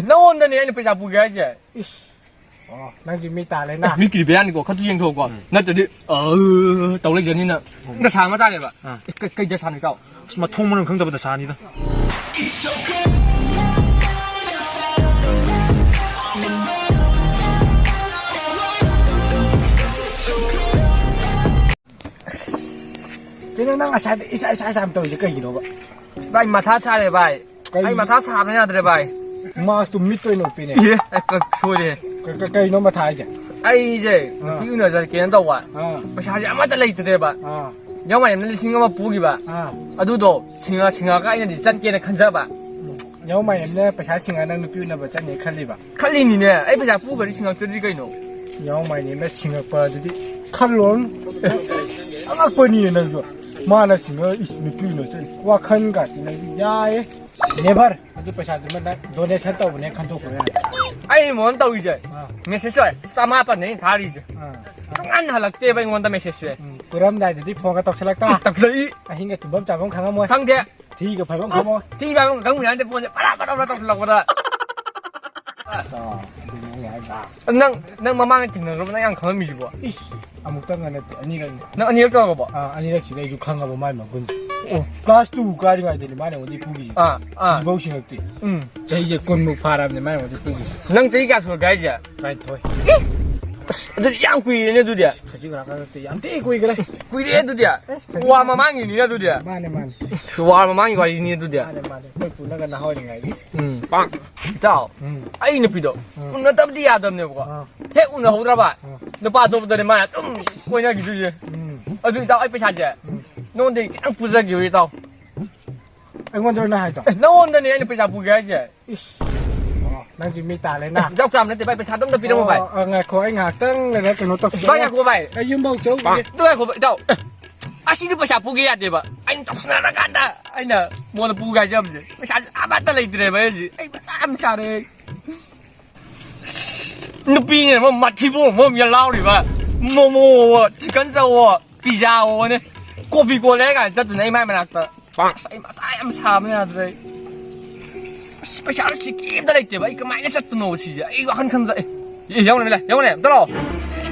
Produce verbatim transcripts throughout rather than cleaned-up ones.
ꯅꯉꯣꯟꯗꯅꯦ ꯑꯩꯅ ꯄꯩꯁꯥ ꯄꯨꯒꯦ ꯍꯥꯏꯁꯦ꯫ ꯏꯁ꯫ ꯑꯣ, ꯅꯪꯗꯤ ꯃꯤ ꯇꯥꯜꯂꯦꯅ? ꯃꯤ ꯀꯤꯔꯤꯕ ꯌꯥꯅꯤꯀꯣ, ꯈꯔꯁꯨ ꯌꯦꯡꯊꯣꯛꯑꯣꯀꯣ꯫ ꯎꯝ꯫ ꯅꯠꯇ꯭ꯔꯗꯤ, ꯑ, ꯇꯧ ꯂꯩꯖꯅꯤꯅ꯫ ꯎꯝ꯫ ꯗꯁꯥ ꯑꯃ ꯇꯥꯔꯦꯕ꯫ ꯑꯥ꯫ ꯑꯦ, ꯀꯩ, ꯀꯩ ꯗꯁꯥꯅꯣ, ꯏꯇꯥꯎ? ꯑꯁ, ꯃꯊꯣꯡ ꯃꯔꯝ ꯈꯪꯗꯕ ꯗꯁꯥꯅꯤꯗ꯫ ꯀꯩꯅꯣ ꯅꯪ ꯉꯁꯥꯏꯗ ꯏꯁꯥ, ꯏꯁꯥ, ꯏꯁꯥ ꯌꯥꯝ ꯇꯧꯔꯤꯁꯦ ꯀꯩꯒꯤꯅꯣꯕ? ꯑꯁ, ꯚꯥꯏ, ꯃꯊꯥ ꯁꯥꯔꯦ, ꯚꯥꯏ꯫ ꯀꯩ? ꯑꯩ ꯃꯊꯥ ꯁꯥꯕꯅ ꯌꯥꯗ꯭ꯔꯦ, ꯚꯥꯏ꯫ ꯃꯥꯁꯇꯨ ꯃꯤꯠꯇ ꯑꯣꯏꯅ ꯎꯞꯄꯤꯅꯦ꯫ ꯑꯦ, ꯑꯩ ꯀ-, ꯁꯣꯏꯔꯦ꯫ ꯀ-, ꯀ-, ꯀꯩꯅꯣ ꯃꯊꯥ ꯍꯥꯏꯁꯦ? ꯑꯩꯁꯦ ꯑꯥ꯫ ꯅꯨꯄꯤ ꯎꯅ ꯆꯠꯀꯦꯅ ꯇꯧꯕ꯫ ꯑꯥ꯫ ꯄꯩꯁꯥꯁꯦ ꯑꯃꯠꯇ ꯂꯩꯇ꯭ꯔꯦꯕ꯫ ꯑꯥ꯫ ꯌꯥꯎ ꯃꯥꯏ ꯑꯃꯅ ꯂꯤꯁꯤꯡ ꯑꯃ ꯄꯨꯈꯤꯕ꯫ ꯑꯥ꯫ ꯑꯗꯨꯗꯣ ꯁꯤꯡꯉ-, ꯁꯤꯡꯉꯒ ꯑꯩꯅꯗꯤ ꯆꯠꯀꯦꯅ ꯈꯟꯖꯕ꯫ ꯎꯝ꯫ ꯌꯥꯎ ꯃꯥꯏ ꯑꯃꯅ ꯄꯩꯁꯥ ꯁꯤꯡꯉ ꯅꯪ ꯅꯨꯄꯤ ꯎꯅꯕ ꯆꯠꯅꯤ ꯈꯜꯂꯤꯕ? ꯈꯜꯂꯤꯅꯤꯅꯦ꯫ ꯑꯩ ꯄꯩꯁꯥ ꯄꯨꯈ꯭ꯔꯗꯤ ꯁꯤꯡꯉꯛꯇ꯭ꯔꯗꯤ ꯀꯩꯅꯣ? ꯌꯥꯎ ꯃꯥꯏ ꯑꯃꯅ ꯁꯤꯡꯉꯛꯄ ꯑꯗꯨꯗꯤ ꯈꯜꯂꯣꯔꯅꯨ꯫ ꯑꯉꯛꯄꯅꯤꯅꯦ ꯅꯪꯁꯨ꯫ ꯃꯥꯅ ꯁꯤꯡꯉ, ꯏꯁ, ꯅꯨꯄꯤ ꯎꯅ ꯆꯠꯅꯤ꯫ ꯋꯥꯈꯜ ꯀꯥꯇꯤ ꯅꯪꯁꯨ ꯌꯥꯏꯌꯦ꯫ Never꯫ ꯑꯗꯨ ꯄꯩꯁꯥꯗꯨꯃ ꯅꯪ donation ꯇꯧꯕꯅꯦ ꯈꯟꯗꯣꯛꯈ꯭ꯔꯣ ꯌꯥꯔꯦ꯫ ꯑꯩ ꯃꯉꯣꯟꯗ ꯇꯧꯔꯤꯁꯦ꯫ ꯑꯥ꯫ Message ꯁꯦ ꯆꯃꯥꯄꯟꯅꯦ ꯑꯩꯅ ꯊꯥꯔꯤꯁꯦ꯫ ꯑꯥ꯫ ꯁꯨꯡꯍꯟ ꯍꯜꯂꯛꯇꯦꯕ ꯑꯩꯉꯣꯟꯗ message ꯁꯦ꯫ ꯎꯝ, ꯀꯨꯔꯝꯗꯥꯏꯗꯗꯤ phoneꯒ ꯇꯧꯁꯜꯂꯛꯇ꯫ ꯇꯧꯁꯜꯂꯛꯏ꯫ ꯑꯍꯤꯡꯒ ꯇꯨꯝꯐꯝ ꯆꯥꯐꯝ ꯈꯪꯉꯝꯃꯣꯏ꯫ ꯈꯪꯗꯦ꯫ ꯊꯤꯒ ꯐꯥꯏꯐꯝ ꯈꯪꯉꯝꯃꯣꯏ꯫ ꯊꯤꯒ ꯐꯥꯏꯐꯝ ꯈꯪꯉꯝꯃꯣꯏ ꯍꯥꯏꯗꯤ phoneꯁꯦ ꯄꯔꯥ ꯄꯔꯥ ꯄꯔꯥ ꯇꯧꯁꯜꯂꯛꯄꯗ꯫ ꯑꯥ, ꯑꯗꯨꯅꯦ ꯑꯩ ꯍꯥꯏꯁꯦ꯫ ꯅꯪ, ꯅꯪ ꯃꯃꯥꯡꯗ ꯊꯦꯡꯅꯈ꯭ꯔꯕ ꯅꯪ ꯌꯥꯝ ꯈꯪꯉꯝꯃꯤꯁꯤꯕꯣ? ꯏꯁ, ꯑꯃꯨꯛꯇꯪꯒ ꯅꯠꯇꯦ, ꯑꯅꯤꯔꯛꯅꯤ꯫ ꯅꯪ ꯑꯅꯤꯔꯛ ꯇꯧꯔꯕꯣ? ꯑꯥ, ꯑꯅꯤꯔꯛꯁꯤꯗ ꯑꯩꯁꯨ ꯈꯪꯉꯕ ꯃꯥꯏ ꯃꯒꯨꯟ꯫ ꯑꯣ꯫ Class two ꯀꯥꯔꯤꯉꯩꯗꯅꯤ ꯃꯥꯅ ꯑꯩꯉꯣꯟꯗ ꯄꯨꯈꯤꯁꯦ꯫ ꯑꯥ, ꯑꯥ꯫ ꯍꯧꯖꯤꯛꯐꯥꯎ ꯁꯤꯡꯉꯛꯇꯦ꯫ ꯎꯝ꯫ ꯆꯍꯤꯁꯦ ꯀꯨꯟꯃꯨꯛ ꯐꯥꯔꯕꯅꯦ ꯃꯥꯅ ꯑꯩꯉꯣꯟꯗ ꯄꯨꯈꯤꯁꯦ꯫ ꯅꯪ ꯆꯍꯤ ꯀꯌꯥ ꯁꯨꯔꯒꯦ ꯍꯥꯏꯁꯦ? ꯇꯔꯥꯅꯤꯊꯣꯏ꯫ ꯑꯦ! ꯑꯁ, ꯑꯗꯨꯗꯤ ꯌꯥꯝ ꯀꯨꯏꯔꯦꯅꯦ ꯑꯗꯨꯗꯤ꯫ ꯈꯖꯤꯛ ꯈꯔꯥꯛ ꯅꯠꯇꯦ, ꯌꯥꯝ ꯊꯤ ꯀꯨꯏꯈ꯭ꯔꯦ꯫ ꯑꯁ, ꯀꯨꯏꯔꯦ ꯑꯗꯨꯗꯤ꯫ ꯑꯁ, ꯈꯖꯤꯛ ꯋꯥ ꯃꯃꯥꯡꯒꯤꯅꯤꯅ ꯑꯗꯨꯗꯤ꯫ ꯃꯥꯅꯦ, ꯃꯥꯅꯦ꯫ ꯑꯁ, ꯋꯥ ꯃꯃꯥꯡꯒꯤ ꯋꯥꯔꯤꯅꯤ ꯑꯗꯨꯗꯤ꯫ ꯃꯥꯅꯦ, ꯃꯥꯅꯦ꯫ ꯑꯩꯈꯣꯏ ꯄꯨꯅꯒ ꯅꯍꯥ ꯑꯣꯏꯔꯤꯉꯩꯒꯤ꯫ ꯎꯝ꯫ ꯏꯇꯥꯎ, ꯎꯝ꯫ ꯑꯩ ꯅꯨꯄꯤꯗꯣ ꯎꯝ꯫ ꯎꯅꯗꯕꯗꯤ ꯌꯥꯗꯕꯅꯦꯕꯀꯣ꯫ ꯑꯥ꯫ ꯍꯦꯛ ꯎꯅꯍꯧꯗ꯭ꯔꯕ, ꯑꯥ꯫ ꯅꯨꯄꯥ ꯑꯇꯣꯞꯄꯗꯅꯦ ꯃꯥꯅ ꯑꯗꯨꯝ ꯀꯣꯏꯅꯈꯤꯗꯣꯏꯁꯦ꯫ ꯎꯝ꯫ ꯑꯗꯨ ꯏꯇꯥꯎ, ꯑꯩ ꯄꯩꯁꯥꯁꯦ ꯎꯝ꯫ ꯅꯉꯣꯟꯗꯒꯤ ꯈꯤꯇꯪ ꯄꯨꯖꯒꯦꯕ ꯏꯇꯥꯎ꯫ ꯑꯩꯉꯣꯟꯗꯔꯣ ꯅꯪ ꯍꯥꯏꯗꯣ? ꯑꯦ, ꯅꯉꯣꯟꯗꯅꯦ ꯑꯩꯅ ꯄꯩꯁꯥ ꯄꯨꯒꯦ ꯍꯥꯏꯁꯦ꯫ ꯏꯁ꯫ ꯑꯣ, ꯅꯪꯁꯨ ꯃꯤ ꯇꯥꯜꯂꯦꯅ? ꯏꯇꯥꯎ ꯆꯥꯝ ꯅꯠꯇꯦ ꯚꯥꯏ, ꯄꯩꯁꯥ ꯑꯗꯨꯝ ꯄꯤꯔꯝꯃꯣ ꯚꯥꯏ꯫ ꯑꯣ, ꯑ, ꯉꯥꯏꯈꯣ, ꯑꯩ ꯉꯥꯏꯍꯥꯛꯇꯪ ꯂꯩꯔ ꯀꯩꯅꯣ ꯇꯧꯁꯤ꯫ ꯚꯥꯏ, ꯉꯥꯏꯈꯣ ꯚꯥꯏ꯫ ꯑꯩ ꯌꯨꯝꯐꯥꯎ ꯆꯧꯈꯤꯒꯦ꯫ ꯑꯗꯨ ꯉꯥꯏꯈꯣ ꯚꯥꯏ, ꯏꯇꯥꯎ꯫ ꯑꯦ, ꯑꯁꯤꯗꯤ ꯄꯩꯁꯥ ꯄꯨꯒꯦ ꯌꯥꯗꯦꯕ꯫ ꯑꯩꯅ ꯇꯧꯁꯤꯟꯅꯔꯀꯥꯟꯗ ꯑꯩꯅ ꯃꯉꯣꯟꯗ ꯄꯨꯒꯦ ꯍꯥꯏꯖꯕꯁꯦ꯫ ꯄꯩꯁꯥꯁꯦ ꯑꯃꯠꯇ ꯂꯩꯇ꯭ꯔꯦꯕ ꯑꯩ ꯍꯧꯖꯤꯛ꯫ ꯑꯩ ꯃꯊꯥ ꯌꯥꯝ ꯁꯥꯔꯦ꯫ ꯅꯨꯄꯤꯅ ꯑꯃ ꯃꯊꯤꯕꯣꯡ ꯑꯃ ꯌꯥꯜꯍꯥꯎꯔꯤꯕ, ꯃꯣꯃꯣꯋꯣ, ꯆꯤꯛꯀꯟ ꯆꯧꯋꯣ, ꯄꯤꯖꯥꯋꯣꯅꯦ, ꯀꯣꯐꯤ ꯀꯣꯜꯂꯦ ꯀꯥꯏꯅ ꯆꯠꯇꯨꯅ ꯑꯩ ꯃꯥꯏ ꯃꯅꯥꯛꯇ꯫ ꯑꯁ, ꯑꯩ ꯃꯊꯥ ꯌꯥꯝ ꯁꯥꯕꯅ ꯌꯥꯗ꯭ꯔꯦ꯫ ꯑꯁ, ꯄꯩꯁꯥꯁꯤ ꯀꯩꯝꯇ ꯂꯩꯇꯦꯕ꯫ ꯑꯩ ꯀꯃꯥꯏꯅ ꯆꯠꯇꯣꯏꯅꯣ ꯁꯤꯁꯦ? ꯑꯩ ꯋꯥꯈꯜ ꯈꯟꯕꯗ, ꯑꯦ, ꯑꯦ, ꯌꯥꯎꯅꯦ, ꯂꯥ, ꯌꯥꯎꯅꯦ, ꯑꯝꯇ ꯂꯥꯛꯑꯣ꯫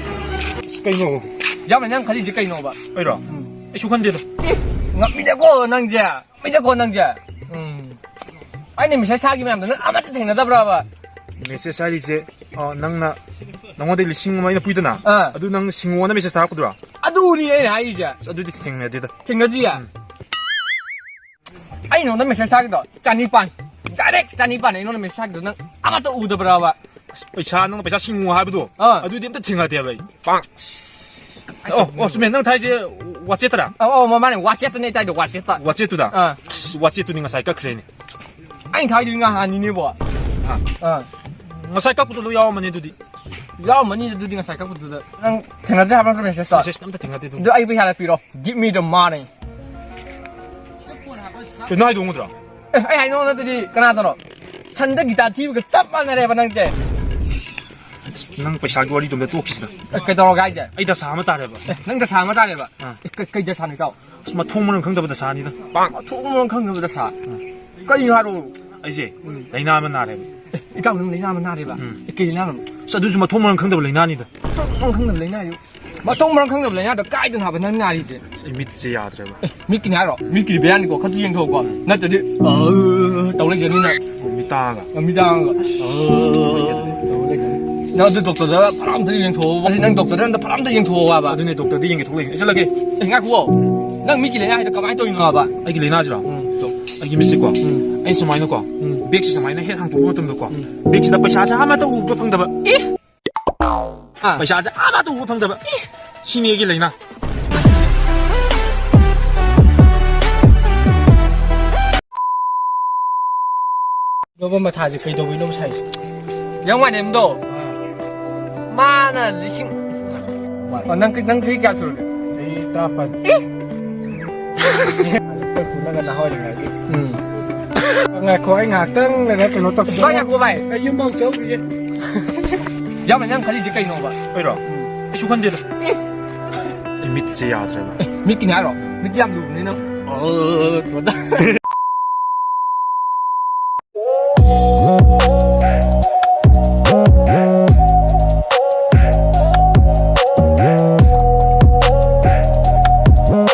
ꯑꯁ, ꯀꯩꯅꯣ? ꯌꯥꯎꯅꯦ, ꯅꯪ ꯈꯜꯂꯤꯁꯦ ꯀꯩꯅꯣꯕ? ꯑꯩꯔꯣ? ꯎꯝ꯫ ꯑꯩꯁꯨ ꯈꯟꯗꯦꯗ꯫ ꯑꯦ, ꯉꯝꯃꯤꯗꯀꯣ ꯅꯪꯁꯦ, ꯉꯝꯃꯤꯗꯀꯣ ꯅꯪꯁꯦ꯫ ꯎꯝ꯫ ꯑꯩꯅ message ꯊꯥꯈꯤꯕ ꯃꯌꯥꯝꯗꯣ ꯅꯪ ꯑꯃꯠꯇ ꯊꯦꯡꯅꯗꯕ꯭ꯔꯕ? Message ꯍꯥꯏꯔꯤꯁꯦ, ꯑ, ꯅꯪꯅ, ꯅꯪꯉꯣꯟꯗ ꯂꯤꯁꯤꯡ ꯑꯃ ꯑꯩꯅ ꯄꯨꯏꯗꯅ, ꯑꯥ꯫ ꯑꯗꯨ ꯅꯪ ꯁꯤꯡꯉꯣꯑꯣꯅ message ꯊꯥꯔꯛꯄꯗꯨꯔꯣ? ꯑꯗꯨꯅꯤ ꯑꯩꯅ ꯍꯥꯏꯔꯤꯁꯦ꯫ ꯑꯁ, ꯑꯗꯨꯗꯤ ꯊꯦꯡꯅꯗꯦꯗ꯫ ꯊꯦꯡꯅꯗꯤꯌꯦ? ꯎꯝ꯫ ꯑꯩ ꯅꯉꯣꯟꯗ message ꯊꯥꯒꯦꯗꯣ ꯆꯅꯤꯄꯥꯟ꯫ Direct ꯆꯅꯤꯄꯥꯟ ꯑꯩꯉꯣꯟꯗ message ꯊꯥꯒꯦꯗꯣ ꯅꯪ ꯑꯃꯠꯇ ꯎꯗꯕ꯭ꯔꯕ? ꯑꯁ, ꯄꯩꯁꯥ, ꯅꯪꯅ ꯄꯩꯁꯥ ꯁꯤꯡꯉꯨ ꯍꯥꯏꯕꯗꯣ, ꯑꯥ꯫ ꯑꯗꯨꯗꯤ ꯑꯝꯇ ꯊꯦꯡꯅꯗꯦꯕ ꯑꯩ꯫ ꯑꯣ, ꯑꯣ, ꯆꯨꯝꯃꯦ꯫ ꯅꯪ ꯊꯥꯏꯁꯦ WhatsApp-ꯇꯔꯥ? ꯑꯧ, ꯑꯧ, ꯃꯥꯅꯦ, WhatsApp-ꯇꯅꯦ ꯑꯩ ꯊꯥꯏꯗꯣ, WhatsApp-ꯇ꯫ WhatsApp-ꯇꯨꯗ? ꯑꯥ꯫ ꯑꯁ, WhatsApp-ꯇꯨꯗꯤ ꯉꯁꯥꯏ ꯀꯛꯈ꯭ꯔꯦꯅꯦ꯫ ꯑꯩꯅ ꯊꯥꯏꯗꯨꯗꯤ ꯉꯍꯥꯟꯅꯤꯅꯦꯕꯣ꯫ ꯑꯥ꯫ ꯑꯥ꯫ ꯉꯁꯥꯏ ꯀꯛꯄꯗꯣ ꯂꯣꯏ ꯌꯥꯎꯔꯝꯃꯅꯤ ꯑꯗꯨꯗꯤ꯫ ꯌꯥꯎꯔꯝꯃꯅꯤ ꯑꯗꯨꯗꯤ ꯉꯁꯥꯏ ꯀꯛꯄꯗꯨꯗ꯫ ꯅꯪ ꯊꯦꯡꯅꯗ꯭ꯔꯦ ꯍꯥꯏꯕ ꯅꯠꯇ꯭ꯔꯣ message-ꯇꯣ? Message ꯑꯝꯇ ꯊꯦꯡꯅꯗꯦ ꯑꯗꯨ꯫ ꯑꯗꯨ ꯑꯩ ꯄꯩꯁꯥ ꯄꯤꯔꯣ꯫ Give me the money꯫ ꯀꯩꯅꯣ ꯍꯥꯏꯗꯣ ꯈꯪꯗ꯭ꯔꯣ? ꯑꯦ, ꯑꯩ ꯍꯥꯏꯅꯣ ꯅꯠꯇꯗꯤ ꯀꯅꯥꯗꯅꯣ? ꯁꯟꯗ ꯒꯤꯇꯥ ꯊꯤꯕꯒ ꯆꯞ ꯃꯥꯟꯅꯔꯦꯕ ꯅꯪꯁꯦ꯫ ꯅꯪ ꯄꯩꯁꯥꯒꯤ ꯋꯥꯔꯤꯗꯣ ꯑꯝꯇ ꯇꯣꯛꯈꯤꯁꯤꯗ꯫ ꯑꯦ, ꯀꯩꯗꯧꯔꯒꯦ ꯍꯥꯏꯁꯦ? ꯑꯩ ꯗꯁꯥ ꯑꯃ ꯇꯥꯔꯦꯕ꯫ ꯑꯦ, ꯅꯪ ꯗꯁꯥ ꯑꯃ ꯇꯥꯔꯦꯕ? ꯑꯥ꯫ ꯑꯦ, ꯀꯩ, ꯀꯩ ꯗꯁꯥꯅꯣ ꯏꯇꯥꯎ? ꯑꯁ, ꯃꯊꯣꯡ ꯃꯔꯝ ꯈꯪꯗꯕ ꯗꯁꯥꯅꯤꯗ꯫ ꯃꯊꯣꯡ ꯃꯔꯝ ꯈꯪꯗꯕ ꯗꯁꯥ? ꯑꯥ꯫ ꯀꯩꯅꯣ ꯍꯥꯏꯔꯛꯑꯣ꯫ ꯑꯩꯁꯦ ꯎꯝ꯫ ꯂꯥꯏꯅꯥ ꯑꯃ ꯅꯥꯔꯦꯕ꯫ ꯑꯦ, ꯏꯇꯥꯎ ꯅꯪ ꯂꯥꯏꯅꯥ ꯑꯃ ꯅꯥꯔꯦꯕ? ꯎꯝ꯫ ꯑꯦ, ꯀꯩ ꯂꯥꯏꯅꯥꯅꯣ? ꯑꯁ, ꯑꯗꯨꯁꯨ ꯃꯊꯣꯡ ꯃꯔꯝ ꯈꯪꯗꯕ ꯂꯥꯏꯅꯥꯅꯤꯗ꯫ ꯃꯊꯣꯡ ꯃꯔꯝ ꯈꯪꯗꯕ ꯂꯥꯏꯅꯥ? ꯃꯊꯣꯡ ꯃꯔꯝ ꯈꯪꯗꯕ ꯂꯥꯏꯅꯥꯗꯣ ꯀꯥꯏꯗꯅꯣ ꯍꯥꯏꯕ ꯅꯪ ꯅꯥꯔꯤꯁꯦ? ꯑꯁ, ꯑꯩ ꯃꯤꯠꯁꯦ ꯌꯥꯗ꯭ꯔꯦꯕ꯫ ꯑꯦ, ꯃꯤꯠꯀꯤꯅꯤ ꯍꯥꯏꯔꯣ? ꯃꯤꯠꯀꯤꯗꯤ ꯕꯦꯔꯥꯅꯤꯀꯣ, ꯈꯔ ꯌꯦꯡꯊꯣꯛꯑꯣꯀꯣ꯫ ꯎꯝ꯫ ꯅꯠꯇ꯭ꯔꯗꯤ, ꯑ, ꯇꯧ ꯂꯩꯖꯅꯤ ꯅꯪ꯫ ꯑꯣ, ꯃꯤꯠ ꯇꯥꯡꯉꯒ? ꯑ, ꯃꯤꯠ ꯇꯥꯡꯉꯒ꯫ ꯑ, ꯇꯧ ꯂꯩꯖꯅꯤ꯫ ꯅꯪ ꯑꯗꯨ doctor-ꯗ ꯐꯔ ꯑꯝꯇ ꯌꯦꯡꯊꯣꯛꯑꯣ꯫ ꯑꯗꯨ ꯅꯪ doctor-ꯗ ꯑꯝꯇ ꯐꯔ ꯑꯝꯇ ꯌꯦꯡꯊꯣꯛꯑꯣ ꯍꯥꯏꯕ꯫ ꯑꯗꯨꯅꯦ, doctor-ꯗ ꯌꯦꯡꯒꯦ ꯊꯣꯛꯂꯛꯏꯅꯦ꯫ ꯑꯩ ꯆꯠꯂꯒꯦ꯫ ꯑꯦ, ꯉꯥꯏꯈꯨꯑꯣ꯫ ꯅꯪ ꯃꯤꯠꯀꯤ ꯂꯥꯏꯅꯥ ꯍꯥꯏꯗꯣ ꯀꯃꯥꯏꯅ ꯇꯧꯔꯤꯅꯣ ꯍꯥꯏꯕ? ꯑꯩꯒꯤ ꯂꯥꯏꯅꯥꯁꯤꯔꯣ? ꯎꯝ, ꯇꯣ꯫ ꯑꯩꯒꯤ ꯃꯤꯠꯁꯦꯀꯣ, ꯎꯝ꯫ ꯑꯩ ꯁꯨꯃꯥꯏꯅꯀꯣ, ꯎꯝ꯫ Bag-ꯁꯦ ꯁꯨꯃꯥꯏꯅ ꯍꯦꯛ ꯍꯥꯡꯇꯣꯛꯄ ꯃꯇꯝꯗꯀꯣ, ꯎꯝ꯫ Bag-ꯁꯤꯗ ꯄꯩꯁꯥꯁꯦ ꯑꯃꯠꯇ ꯎꯕ ꯐꯪꯗꯕ꯫ ꯑꯦ? ꯑꯥ꯫ ꯄꯩꯁꯥꯁꯦ ꯑꯃꯠꯇ ꯎꯕ ꯐꯪꯗꯕ꯫ ꯁꯤꯅꯤ ꯑꯩꯒꯤ ꯂꯥꯏꯅꯥ꯫ ꯂꯧꯕ ꯃꯊꯥꯁꯦ ꯀꯩꯗꯧꯕꯩꯅꯣ ꯁꯥꯏꯁꯦ? ꯌꯥꯝ ꯋꯥꯅꯦꯝꯗꯣ꯫ ꯑꯥ꯫ ꯃꯥꯅ ꯂꯤꯁꯤꯡ꯫ ꯋꯥ꯫ ꯑꯣ, ꯅꯪ, ꯅꯪ ꯆꯍꯤ ꯀꯌꯥ ꯁꯨꯔꯒꯦ? ꯆꯍꯤ ꯇꯔꯥꯃꯥꯄꯟ꯫ ꯑꯦ? ꯑꯩꯈꯣꯏ ꯄꯨꯅꯒ ꯅꯍꯥ ꯑꯣꯏꯔꯤꯉꯩꯒꯤ꯫ ꯎꯝ꯫ ꯉꯥꯏꯈꯣ, ꯑꯩ ꯉꯥꯏꯍꯥꯛꯇꯪ ꯂꯩꯔ ꯀꯩꯅꯣ ꯇꯧꯈꯤꯒꯦ꯫ ꯚꯥꯏ, ꯉꯥꯏꯈꯣ, ꯚꯥꯏ꯫ ꯑꯩ ꯌꯨꯝ ꯑꯃꯨꯛ ꯆꯠꯂꯨꯈꯤꯒꯦ꯫ ꯌꯥꯝꯅ ꯅꯪ ꯈꯜꯂꯤꯁꯦ ꯀꯩꯅꯣꯕ? ꯑꯩꯔꯣ? ꯎꯝ꯫ ꯑꯩꯁꯨ ꯈꯟꯗꯦꯗ꯫ ꯑꯦ? ꯑꯩ ꯃꯤꯠꯁꯦ ꯌꯥꯗ꯭ꯔꯦꯕ꯫ ꯑꯦ, ꯃꯤꯠꯀꯤꯅꯤ ꯍꯥꯏꯔꯣ? ꯃꯤꯠꯇꯤ ꯌꯥꯝ ꯂꯨꯕꯅꯤꯅ꯫ ꯑꯣ, ꯇꯣꯗ꯫